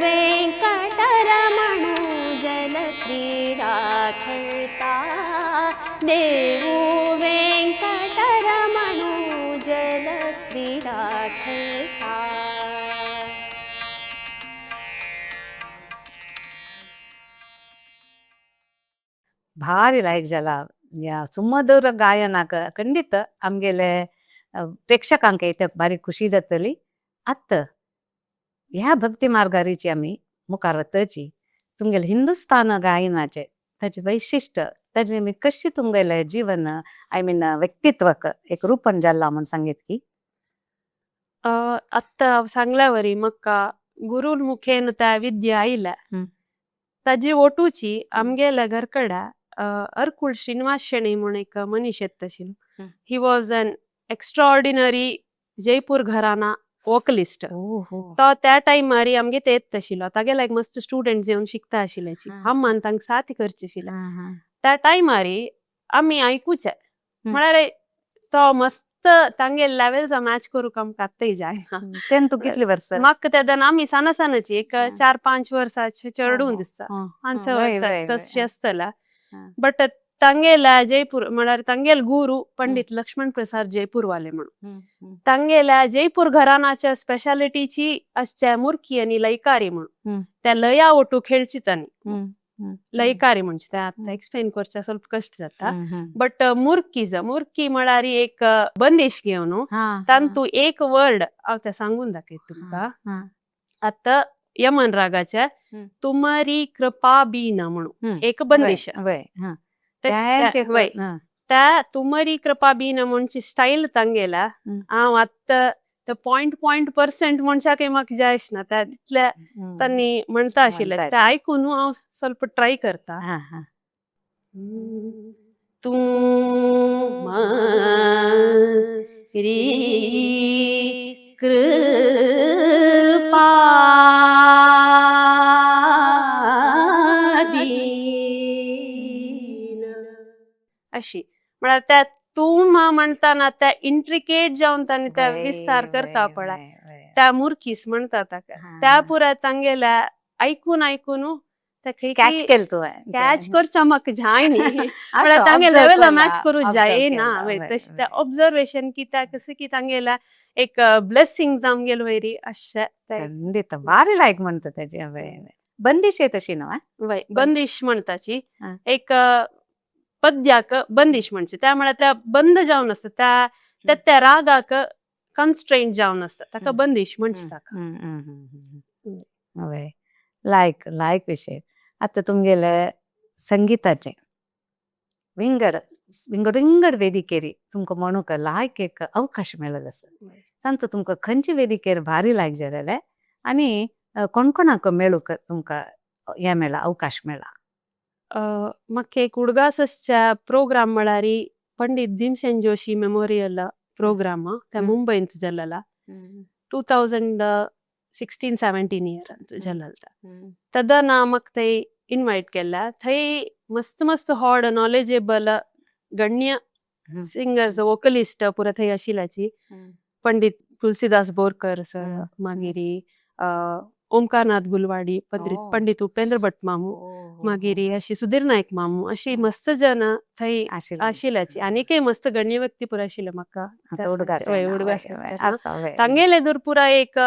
वेंकटरमणु जलक्रीडा खेळता देवू वेंकटरमणु जलक्रीडा खेळता. भारी लायक जाला ह्या सुमधुर गायनाक खंडीत आमगेले प्रेक्षकांक इतक भारी खुशी जातली. आतां ह्या भक्ती मार्गारीची आमी मुखार वतची तुमगेले हिंदुस्तान गायनाचे ताचे वैशिश्ट ताजे आमी कशी तुमगेले जीवन I mean व्यक्तित्वक एक रूपण जाला म्हूण सांगीत की. आत्तां सांगल्यावरी म्हाका गुरुल मुखेन त्या विद्या आयल्या. ताजी ओटूची आमगेल्या घरकडे अरकुल श्रीनिवास शेणै म्हूण एक मनीस येता आशिल्लो. He was an extraordinary Jaipur gharana vocalist. तो त्या टायमार आमगे ते येता आशिल्लो. तागेले एक मस्त स्टुडंट्स येवन शिकता आशिल्ल्याची. अम्मान तांकां साथ करची आशिल्ले. त्या टायमार आमी आयकुचे म्हळ्यार तो मस्त तांगेले लेवलचा मॅच करूंक आमकां आत्तांय जायना. तेन्ना तूं कितली वर्सां? म्हाका तेन्ना आमी सान सानाची एक 4-5 वर्सांचे चेडूं दिसता. 5-6 वर्सां तशें आसतलें. बट तांगेल्या जयपूर म्हळ्यार तांगेले गुरू पंडित लक्ष्मण प्रसाद जयपूरवाले म्हणून तांगेल्या जयपूर घराण्याच्या स्पेशालिटीची आसच्या मुरकी आनी लयकारी म्हणून त्या लया ओटू खेळची तांणी लयकारी म्हणजे ते आतां एक्सप्लेन करचे ಸ್ವಲ್ಪ कश्ट जाता. बट मुरकी मुरकी म्हळ्यार एक बंदिश घेवन तांतू एक वर्ड हांव तें सांगून दाखयता तुमकां. आतां यमन रागाचे तुमरी कृपा बीन म्हणून एक बंदिश त्या तुमरी कृपा बीन म्हणची स्टायल तांगेल्या हांव आतां ते पॉयंट पॉयंट पर्सेंट म्हणच्याक म्हाका जाय ना त्या तितल्या तांणी म्हणटा आशिल्लें तें आयकून हांव ಸ್ವಲ್ಪ ट्राय करता. तुमरी कृपा दीन अशी म्हळ्यार त्या तूं म्हणटाना त्या इंट्रिकेट जावन तांणी त्या विस्तार करता पळय त्या मुरकीस म्हणटा ताका त्या पुराय तांगेल्या आयकून आयकून कॅच केल तुवें कॅच करच्या म्हाका जाय न्ही म्हळ्यार तांगे लेवल मॅच करूं जाय ना तशें तें ऑब्जर्वेशन की त्या कशें की तांगेल्या एक ब्लेसिंग आमगेले वयरी अशें. खंडीत भारी लायक म्हणटा तेजें. बंदिश तशी न्हू? वय बंदिश म्हणटाची एक पद्याक बंदिश म्हणचे त्या म्हळ्यार त्या बंद जावन आसता त्या त्या त्या रागाक कन्स्ट्रेंट जावन आसता ताका बंदिश म्हणचे ताका. वय लायक लायक विशय. आतां तुमगेले संगीताचे विंगड विंगड विंगड वेदिकेरी तुमकां म्हणूंक लायक एक अवकाश मेळ्ळो आसा. तांतू तुमकां खंयचे वेदिकेर भारी लायक जालेले आनी कोण कोणाक मेळूंक तुमकां हें मेळ्ळा अवकाश मेळ्ळा? म्हाका एक उडगास प्रोग्राम म्हळ्यार पंडित भीमसेन जोशी मेमोरियल प्रोग्राम त्या मुंबयंत जाल्लेला 2016-17 इयरांत जाल्लेला. तेन्ना म्हाका थंय इनवायट केल्ल्या थंय मस्त मस्त हॉड नॉलेजेबल गण्य सिंगर्स वोकलिस्ट पुरा थंय आशिल्ल्याची. पंडित तुलसीदास बोरकर सर, मागीर ओमकारनाथ गुलवाडी, पंडित उपेंद्र भट मामू, मागीर अशी सुधीर नायक मामू, अशी मस्त जन थंय आशिल्ल्याची. आनीकय मस्त गण्य व्यक्ती पुरा आशिल्ले म्हाका तांगेले दूर पुरा एक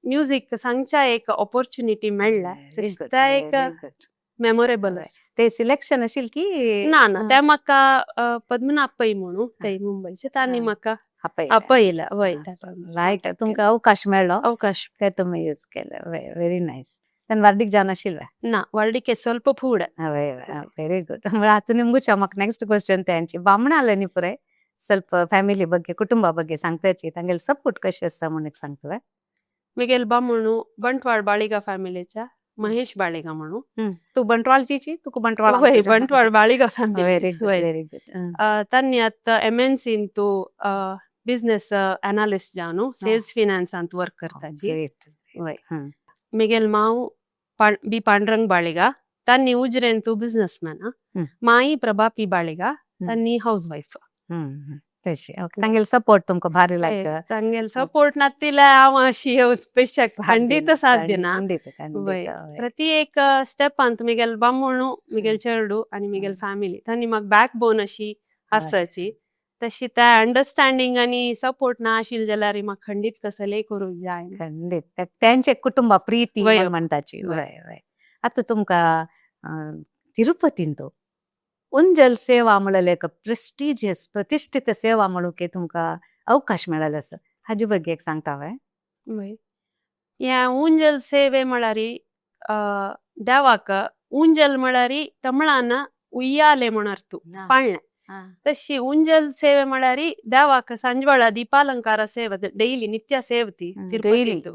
म्युजीक सांगच्या एक ऑपॉर्च्युनिटी मेळ्ळ्या त्या एक मेमोरेबल. ते सिलेक्शन आशिल्लें की ना ना त्या म्हाका पद्मनाभ पै म्हणून थंय मुंबयचे तांणी म्हाका आपयला. वय लायक तुमकां अवकाश मेळ्ळो अवकाश ते तुमी यूज केले. Very nice. तेन्ना वार्डीक जावन आशिल्लें? ना वार्डीक ಸ್ವಲ್ಪ फुडें. Very good. ಅದು ನಿಮ್ಗೂ म्हाका ನೆಕ್ಸ್ಟ್ ಕ್ವಶನ್ त्यांची बामणाले न्ही पुराय ಸ್ವಲ್ಪ ಫ್ಯಾಮಿಲಿ ಬಗ್ಗೆ ಕುಟುಂಬ ಬಗ್ಗೆ सांगताची तांगेले सपोर्ट कशें आसा म्हूण एक सांगता? मिगेल बामणू बंटवाळ बाळिगा फॅमिलीच्या महेश बाळिगा म्हणून. तू बंटवाळचीची तुका बंटवाळ? वय Bantwal Baliga family. Very good very good. तांणी आतां एम एन सीन तूं बिझनेस एनालिस्ट जावन सेल्स फिनान्सांत वर्क करताची. वय मिगेल माव बी पांडुरंग बाळिगा तांणी उजरेन तूं बिझनेसमॅन. माई प्रभा पी बाळिगा तांणी हाऊस वायफ. तशी तांगेले सपोर्ट तुमकां भारी लायक. तांगेले सपोर्ट नातिल्या हांव अशी स्पेशल खंडीत साध्य ना. खंडीत खंडीत. प्रति एक स्टेपान मिगेल बामणू, मिगेल चेडू आनी मिगेल फॅमिली तांणी म्हाका बॅक बोन अशी आसाची. तशी त्या अंडरस्टँडिंग आनी सपोर्ट ना आशिल्ले जाल्यार म्हाका खंडीत कसलेय करूंक जाय. खंडीत त्यांचे कुटुंबा प्रीती म्हणताची. आतां तुमकां तिरुपतीन तो उंजल सेवा म्हणलें एक प्रेस्टिजियस प्रतिष्ठित सेवा म्हणून तुमकां अवकाश मेळ्ळो आसा, हाजे ಬಗ್ಗೆ एक सांगता वय? ह्या उंजल सेवे म्हळ्यार देवाक उंजल म्हळ्यार तमिळान उय्याले म्हण अर्थ पाळणें. तशी उंजल सेवे म्हळ्यार देवाक सांजवेळा दीपालंकार सेवा डेली नित्य सेवती तिरुपतींत.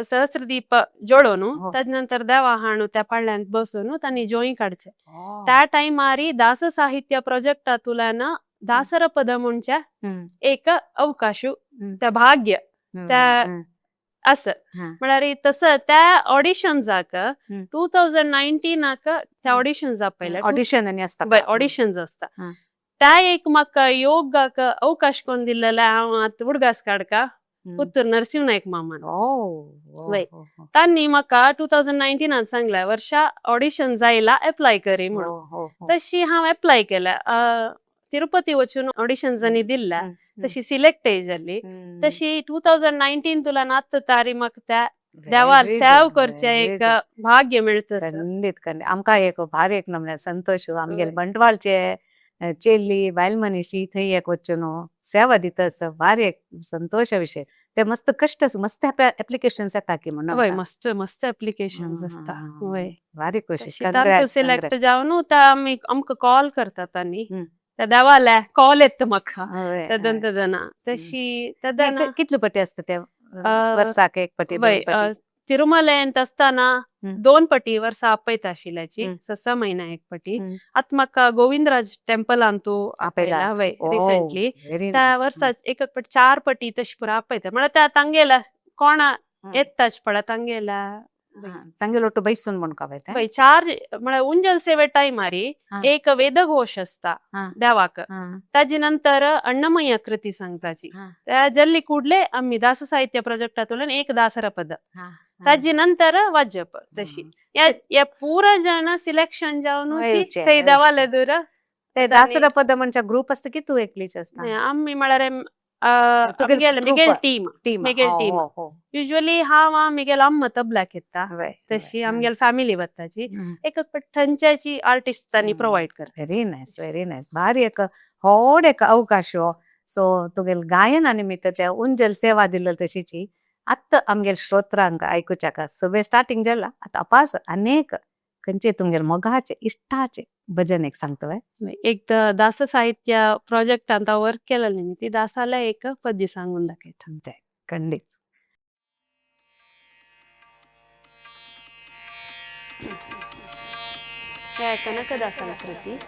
सहस्र दीप जळोवन ताजे नंतर देवा हाणू त्या पाळण्यांत बसून तांणी जोई काडचे. त्या टायमार दास साहित्य प्रोजेक्टांतल्यान दासर पद म्हणचे एक अवकाश, त्या भाग्य त्या असं म्हळ्यार तसं त्या ऑडिशन्साक 2019 त्या ऑडिशन्स आपयले. ऑडिशन आनी आसता. ऑडिशन्स आसता. त्या एक म्हाका योगाक अवकाश कोण दिल्लेले हांव आतां उडगास काडका पुत्तूर नरसिंह नायक मामान. तांणी म्हाका 2019 सांगलें वर्षा ऑडिशन जायला एप्लाय करी म्हणून. तशी हांव एप्लाय केल्या, तिरुपती वचून ऑडिशन्स आनी दिल्ल्या, तशी सिलेक्ट जाली. तशी 2019 तुला नात तारी म्हाका त्या देवाक सेव करचें एक भाग्य मेळटा. खंडीत खंडीत आमकां एक भारी एक नमूने संतोश. आमगेले बंटवाळचे चेल्ली बायल मनीशी थंय एक वचून सेवा दिता, भारी एक संतोश विशय. ते मस्त कश्ट मस्त एप्लिकेशन येता की म्हणून. मस्त मस्त एप्लिकेशन आसता. भारी कोशिश. सिलेक्ट जावन आमी आमकां कॉल करतात तांणी, त्या देवाल्या कॉल येता म्हाका तेदन तेदना. तशी तेदना कितले पटी आसता ते वर्साक? एक पटी? तिरुमलेंत आसतना 2 पटी वर्सा आपयता आशिल्ल्याची, 6 महिना एक पटी. आतां म्हाका गोविंदराज टेम्पलान तूं आपयला वय रिसेंटली, त्या वर्सा एक पट 4 पटी तशी पुरा आपयता. म्हळ्यार त्या तांगेल्या कोणा येताच पळय तांगेल्या तांगेलो ಒಟ್ಟು ಬೈಸುನ್ म्हण कावयता. वय 4 म्हळ्यार उंजल सेवे टायमारी एक वेदघोष आसता देवाक, ताजे नंतर अण्णमय कृती सांगताची, त्या जल्ली कूडले आमी दास साहित्य प्रोजेक्टांतल्यान एक दासर पद, ताजे नंतर वाजप. तशी या पुरा जण सिलेक्शन जावन थंय देवाले दूर. ते दासर पद म्हणजे ग्रुप आसता की तूं एकलीच आसता? आमी म्हळ्यार Miguel team, Miguel team. Usually हांव मिगेल अम्मा तबलाक येता, तशी आमगेल फॅमिली वताची, एक थंयच्याची आर्टिस्ट तांणी प्रोवायड करता. Very nice, very nice. भारी एक व्हड एक अवकाश हो. सो तुगेल गायना निमित्त त्या उंजल सेवा दिल्ली तशीची आत्तां आमगेल श्रोत्रांक आयकुच्याक सगळें स्टार्टिंग जाला आतां अपास अनेक खंयचे तुमगेल मोगाचे इश्टाचे भजन एक सांगता. एक दास साहित्य प्रोजेक्टांत हांव वर्क केलें निमित्त दासाले एक पद्य सांगून दाखयता. खंडीत. कनकदासाला कृती.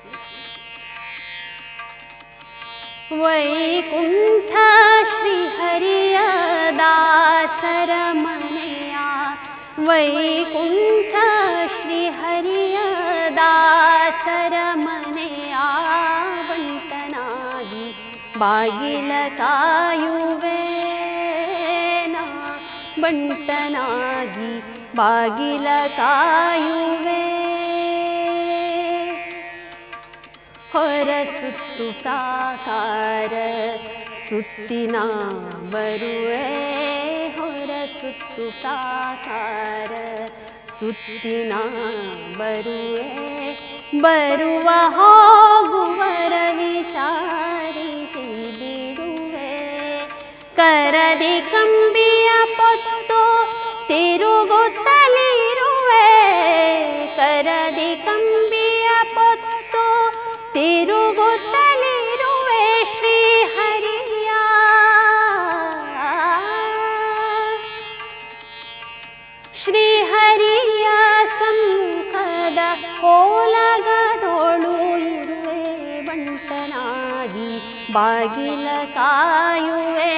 वैकुंठ श्री हरिय दासर मनेया, वैकुंठ श्री हरिय दासर मनेया, बंटनागी बागिल कायुवेना, बंटनागी बागिल कायुवे. ಹೊರ ಸುತ್ತು ಪ್ರಾಕಾರ ಸುತ್ತಿನ ಬರುವೆ, ಹೊರ ಸುತ್ತು ಪ್ರಾಕಾರ ಸುತ್ತಿನ ಬರುವೆ, ಬರುವ ಹೋಗುವರ ವಿಚಾರಿಸಿ ಬಿಡುವೆ. ಕರದಿ ಕಂಬಿಯ ಪೊತ್ತು ತಿರುಗುತ್ತಲಿರುವೆ, ಕರದಿ ಕಂಬಿಯ ಪೊತ್ತು ತಿರುಗುತ್ತಲಿರುವೆ. ಶ್ರೀ ಹರಿಯ ಶ್ರೀ ಹರಿಯ ಸಮ್ಮುಖದ ಓಲಗದೋಳು ಇರುವೆ, ಬಂಟನಾಗಿ ಬಾಗಿಲ ಕಾಯುವೆ,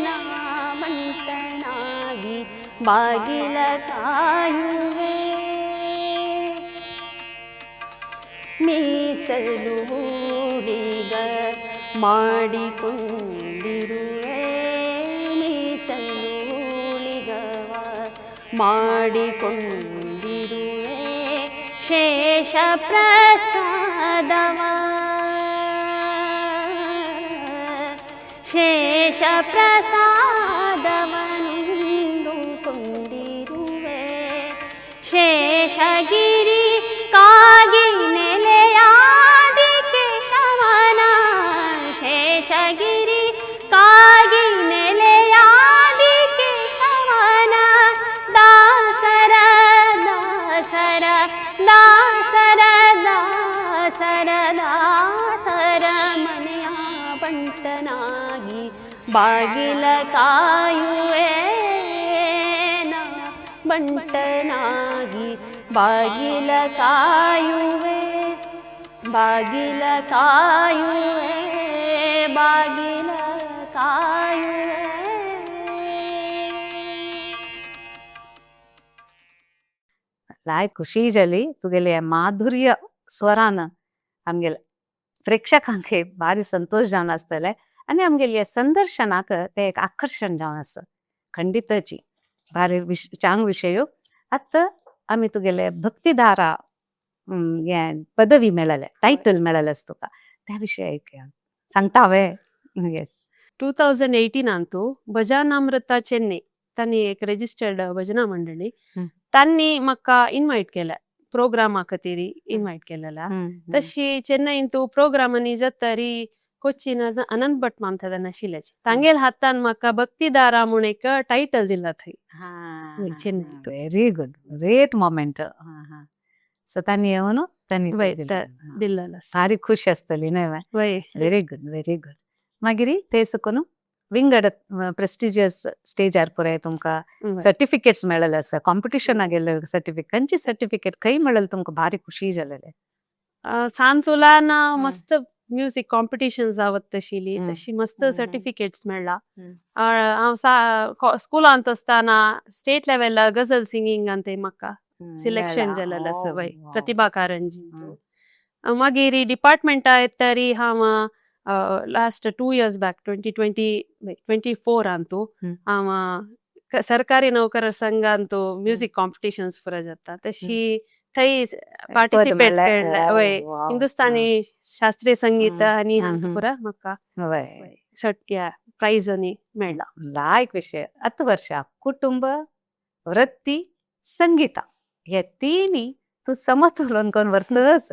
ನಾ ಬಂಟನಾಗಿ ಬಾಗಿಲ ಕಾಯುವೆ. ಮೀಸಲು ಊಳಿಗ ಮಾಡಿಕೊಂಡಿರುವೆ, ಮೀಸಲು ಊಳಿಗವ ಮಾಡಿಕೊಂಡಿರುವೆ, ಶೇಷ ಪ್ರಸಾದವ, ಶೇಷ ಪ್ರಸಾದವನುಂಡುಕೊಂಡಿರುವೆ, ಶೇಷಗಿರಿ ಕಾಗಿ ನೆಲೆಯಾದಿ ಕೇಶವನ, ಶೇಷಗಿರಿ ಕಾಗಿ ನೆಲೆಯಾದಿ ಕೇಶವನ, ದಾಸರ ದಾಸರ ದಾಸರ ದಾಸರ ದಾಸರ ಮನೆಯ ಬಂಟನಾಗಿ ಬಾಗಿಲ ಕಾಯುವೆ, ನಾ ಬಂಟನಾಗಿ ಬಾಗಿಲ ಕಾಯುವೆ, ಬಾಗಿಲ ಕಾಯುವೆ, ಬಾಗಿಲ ಕಾಯುವೆ. लाय खुशी जाली तुगेले माधुर्य स्वरान आमगेले प्रेक्षकांक भारी संतोष जावन आसतले आनी आमगेले संदर्शनाक ते एक आकर्शण जावन आसा. खंडितची भारी चांग विशय. आतां आमी तुगेले भक्तिधारा हें पदवी मेळले, टायटल मेळलें आसा तुका, त्या विशय ऐकया, सांगता हांवें. येस. 2018 भजनामृता चेन्नई तांणी एक रजिस्टर्ड भजना मंडळी, तांणी म्हाका इनवायट केल्या प्रोग्रामा खातीर इनवायट केलेला. तशी चेन्नईंतू प्रोग्रामांनी जातरी कोचीन अनंत भट मामता नाशिल्ल्याचे तांगेल हातान म्हाका भक्तिधारा म्हूण एक टायटल दिला थंय Chennai. Very good, great moment. So तांणी येवन तांणी दिल्लेलो. सारी खुश आसतली न्हय? वय. Very good, very good. मागीर ते सुकून विंगड प्रेस्टिजियस स्टेजार पुराय तुमकां सर्टिफिकेट्स मेळ्ळेले आसा, कॉम्पिटिशनाक गेल्ले सर्टिफिकेट, खंयची सर्टिफिकेट खंय मेळ्ळें तुमकां भारी खुशी जालेले? सांतुलान मस्त म्युजीक कॉम्पिटिशन जावत तशिली, तशी मस्त सर्टिफिकेट्स मेळ्ळा. हांव स्कुलांत आसतना स्टेट लेवल गझल सिंगींग ते म्हाका सिलेक्शन जालेलें आसा, वय, प्रतिभा कारंजी. मागीर डिपार्टमेंटा येतरी हांव लास्ट 2 years back 2024 अंतू हांव सरकारी नौकर संघांतू म्युजीक कॉम्पिटिशन्स पुरा जाता, तशी थंय पार्टिसिपेट केल्लें, वय, हिंदुस्तानी शास्त्रीय संगीत आनी पुरा म्हाका प्रायज आनी मेळ्ळा. लायक विशय. हत्तु वर्ष कुटुंब, वृत्ती, संगीता हे तिनी तूं समतोलन करून व्हरतच,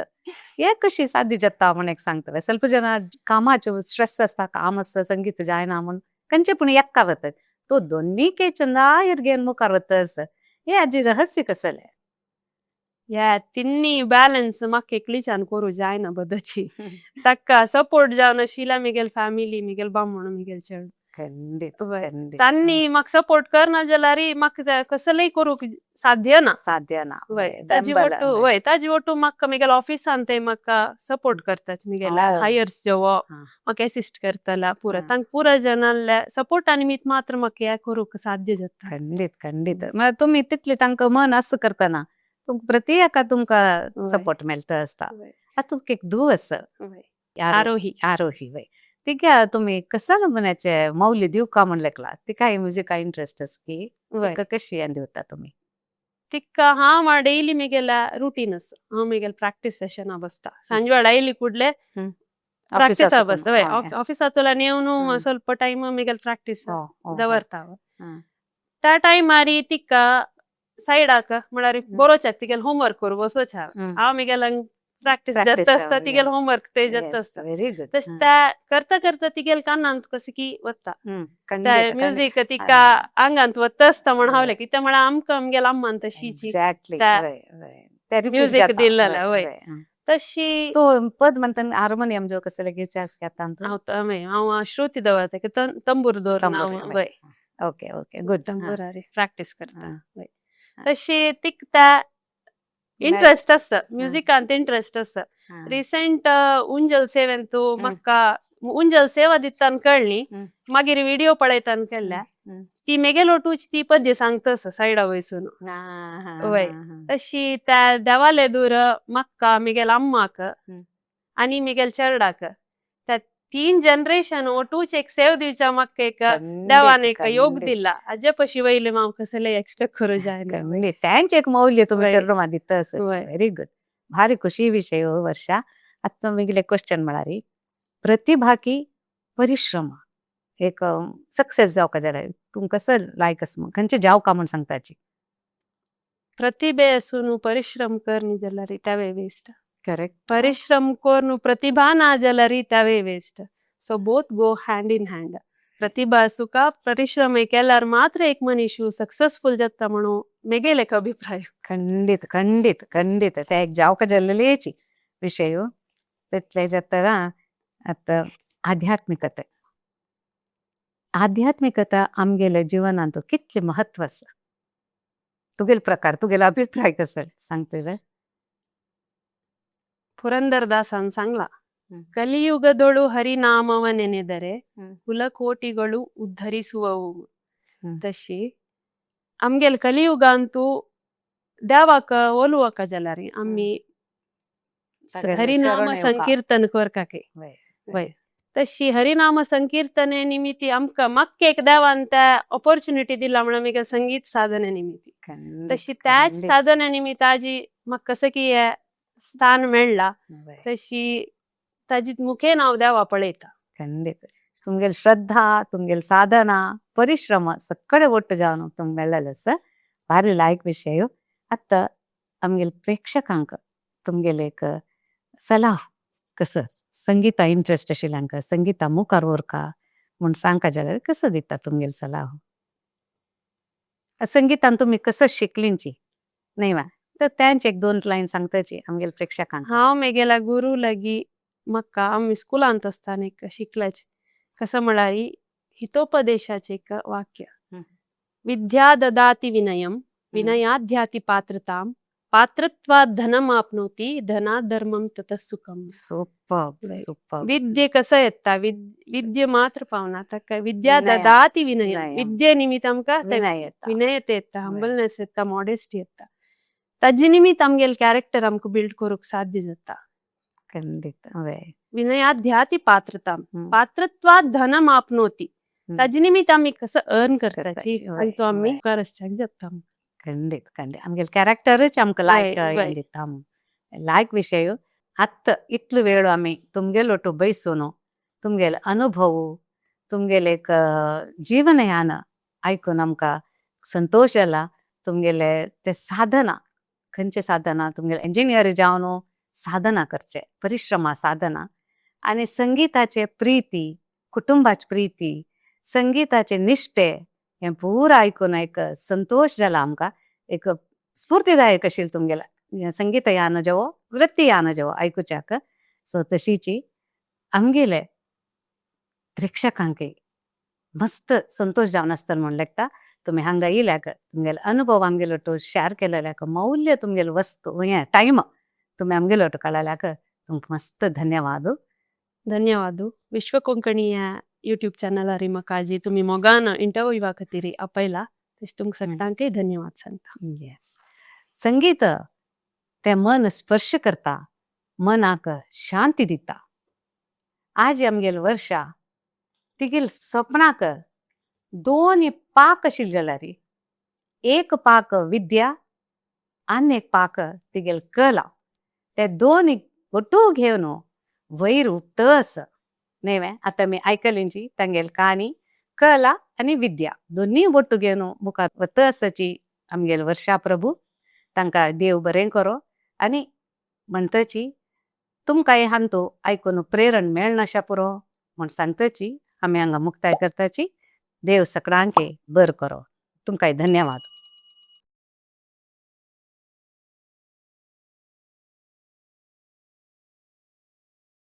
हे कशी साध्य जाता म्हूण एक सांगतलें. ಸ್ವಲ್ಪ ಜನ कामाचो स्ट्रेस आसता, काम आसता, संगीत जायना म्हूण खंयचे पूण एक्का वतात, तो दोन्ही के चंदायर घेवन मुखार वतस, हे हाजी रहस्य कसलें? या तिन्ही बॅलन्स म्हाका एकलीच्यान करूं जायना बदची, ताका सपोर्ट जावन आशिल्ल्या मिगेल फॅमिली, मिगेल बामण, मिगेल चेडूं. खंडीत, खंडीत. तांणी म्हाका सपोर्ट करना जाल्यार म्हाका कसलेय करूंक साध्य ना. साध्य ना. वय, ताजी ಒಟ್ಟು, वय, ताजी ಒಟ್ಟು म्हाका मिगेल ऑफिसान ते म्हाका सपोर्ट करतात, मिगेल हायर्स जेवो म्हाका एसिस्ट करतला पुरा, तांकां पुरा जनांले सपोर्ट आनी मीत मात्र म्हाका हें करूंक साध्य जाता. खंडीत, खंडीत. म्हळ्यार तुमी तितली तांकां मन असो करतना तुमकां प्रति एका तुमकां सपोर्ट मेळटा आसता. आतां तुमकां एक धूव आसा, आरोही. आरोही, वय, तिका तुमी कसा नमुन्याचे मौल्य दिवका म्हण लेखला, तिका म्युजिका इंट्रस्ट आसा की तिका कशी हें दिवता तुमी? तिका हांव डेली मिगेल रुटीन आसा, हांव मिगेल प्रॅक्टीस सेशना बसता, सांजवेळ आयली कुडले प्रॅक्टिसा बसता, वय, ऑफिसांतल्यान येवन ಸ್ವಲ್ಪ ಟೈಮ್ मिगेल प्रॅक्टीस दवरता. त्या टायमार तिका सायडाक म्हळ्यार बरोवच्याक तिगेल होमवर्क करूं बसोवच्या, हांव मिगेल प्रॅक्टीस जाता आसता, तिगेल होमवर्क ते जाता आसता. Very good. तशें त्या करता करता तिगेल कानांत कशें की वता त्या म्युजीक, तिका आंगांत वता आसता म्हण हांव कित्याक म्हळ्यार आमकां आमगेल अम्मान तशीची म्युजीक दिल्लेलें, वय, तशी. तो पद म्हणटा हार्मोनियम जो कसले घेवचे आसा घेता? हांव हांव श्रुती दवरता, तंबूर दवरना, वय. Okay okay, good. तंबूरार प्रॅक्टीस करता, वय, तशी तिका त्या ಇಂಟ್ರೆಸ್ಟ್ ಅಸ್ಸ, ಮ್ಯೂಸಿಕ್ ಅಂತ ಇಂಟ್ರೆಸ್ಟ್ ಅಸ್ಸ. ರೀಸೆಂಟ್ ಉಂಜಲ್ ಸೇವೆಂತು ಮಕ್ಕ ಉಂಜಲ್ ಸೇವಾದಿತ್ತ ಅನ್ಕಳ್ಳಿ, ಮಾಗೀರ್ ವಿಡಿಯೋ ಪಳयता ಅನ್ಕಳ್ಳೆ, ती मेगेलो टूच ती पद्य सांगतस सायडा वयसून. वय. तशी त्या देवाले दूर मक्का मिगेल अम्माक आणि मिगेल चेरडाक, त्या तीन जनरेशन ओटूच एक सेव दिवच्या मक्का एक देवान एक योग दिला. हाजे पशी वयले हांव कसले एक्सपेक्ट करूं जायना. खंडीत, त्यांचे एक मौल्य तुमी चेडूं दिता. व्हेरी गुड, भारी खुशी विशय हो वर्षा. आतां मिगले क्वेश्चन म्हळ्यार प्रतिभा की परिश्रम एक सक्सेस जावका जाल्यार तुमकां कसो लायक आसा म्हूण खंयचे जावका म्हूण सांगताची? प्रतिभे आसून परिश्रम करनी जाल्यार त्यावे वेस्ट. करेक्ट. परिश्रम करून प्रतिभा ना जाल्यार त्यावे waste. So both go hand in hand. प्रतिभा आसूका परिश्रम केल्यार मात्र एक मनीस सक्सेसफुल जाता म्हणून मेगेल एक अभिप्राय. खंडीत खंडीत खंडीत, ते एक जावका जाल्लेलेची विशय तितले जाता. आतां आध्यात्मिकता, आध्यात्मिकता आमगेल्या जिवनांत कितले महत्व आसा, तुगेले प्रकार, तुगेलो अभिप्राय कसो सांगतले? ಪುರಂದರದಾಸನ್ सांगला, ಕಲಿಯುಗದೊಳು ಹರಿನಾಮವ ನೆನೆದರೆ ಕುಲಕೋಟಿಗಳು ಉದ್ಧರಿಸುವವು. ತಶಿ आमगेल कलियुग ಅಂತೂ देवाक ओलुवक जाल्यार आमी हरिनाम संकीर्तन करकाके. वय, तशी हरिनाम संकीर्तने निमित्ती आमकां म्हाका एक देवान त्या ऑपॉर्च्युनिटी दिला म्हणून आमी संगीत साधने निमित्ती. तशी त्याच साधने निमित्त आजी म्हाका कसं की हे स्थान मेळ्ळा, तशी ताजी मुखेन हांव देवा पळयता. खंडीत, तुमगेल श्रद्धा, तुमगेल साधना, परिश्रम सगळे ಒಟ್ಟು जावन तुमकां मेळ्ळेलें आसा. भारी लायक विशय. आतां आमगेले प्रेक्षकांक तुमगेले एक सलाह कसो, संगीता इंट्रस्ट आशिल्ल्यांक संगीता मुखार व्हरका म्हूण सांगका जाल्यार कसो दिता तुमगेलो सलाह? संगीतान तुमी कसो शिकलींची न्ही वा, तर त्यांचे एक दोन लायन सांगताची आमगेले प्रेक्षकांक. हांव मेगेल्या गुरू लागी म्हाका आमी स्कुलांत आसतना एक शिकल्याचे, कसं म्हळ्यार हितोपदेशाचें एक वाक्य, विद्या ददाति विनयं विनयाध्याति पात्रतां पात्रत्वात् धनम आपनोति धनात् धर्मं ततः सुखम. Super super. विद्ये कसं येता, विद्ये मात्र पावना, ताका विद्या ददाति विनय, विद्ये निमित्त आमकां विनयते येता, हंबलनेस येता, मॉडेस्टी येता, ताजे निमित्त आमगेले कॅरेक्टर आमकां बिल्ड करूंक साध्य जाता. खंडीत. विनयाध्याति पात्रतां पात्रत्वात् धनम आपनोति, ताजे निमित्त आमी कसं अर्न करताची आनी तो आमी मुखार वचच्याक जाता. खंडीत खंडीत, आमगेले कॅरेक्टरच आमकां लायक दिता, लायक विशय. आत्त इतलो वेळ आमी तुमगेलो ಒಟ್ಟು ಬಯಸೋನು तुमगेले अनुभव, तुमगेले एक जीवनयान आयकून आमकां संतोश जाला. तुमगेले ते साधना, खंयचे साधना, तुमगेले इंजिनियर जावन साधना करचे, परिश्रमा साधना, आनी संगीताचे प्रिती, कुटुंबाचे प्रिती, संगीताचे निश्ठे, हें पुरा आयकून एक संतोश जाला आमकां. एक स्फूर्तिदायक आशिल्लें तुमगेलें संगीत यान जेवो, वृत्ती यान जेवो आयकुच्याक. सो तशीची आमगेले प्रेक्षकांकय मस्त संतोश जावन आसतलो म्हूण लेखता. तुमी हांगा येयल्याक, तुमगेले अनुभव आमगेलो ಒಟ್ಟು शेअर केलेल्याक, मौल्य तुमगेले वस्तू हें टायम तुमी आमगेलो ಒಟ್ಟು कळ्ळल्याक तुमकां मस्त धन्यवाद. धन्यवाद. विश्व कोंकणी यूट्यूब चॅनलारी म्हाका आजी तुमी मोगान इंटरव्यूवा खातीर आपयला, तशें तुमकां सगळ्यांकय धन्यवाद सांगता. येस, संगीत तें मन स्पर्श करता, मनाक शांती दिता. आज आमगेले वर्षा तिगेले सपनाक दोन पाक आशिल्ले जाल्यार एक पाक विद्या आनी एक पाक तिगेले कला, ते दोन ಒಟ್ಟು घेवन वयर उपतस न्ही. आतां आमी आयकलींची तांगेली काणी, कला आनी विद्या दोनूय ಒಟ್ಟು घेवन मुखार वता आसाची आमगेले वर्षा प्रभू. तांकां देव बरें करो आनी म्हणटची तुमकांय हांतू आयकून प्रेरण मेळनाशा पुरो म्हूण सांगताची आमी हांगा मुक्ताय करताची. देव सगळ्यांक बरें करो. तुमकांय धन्यवाद.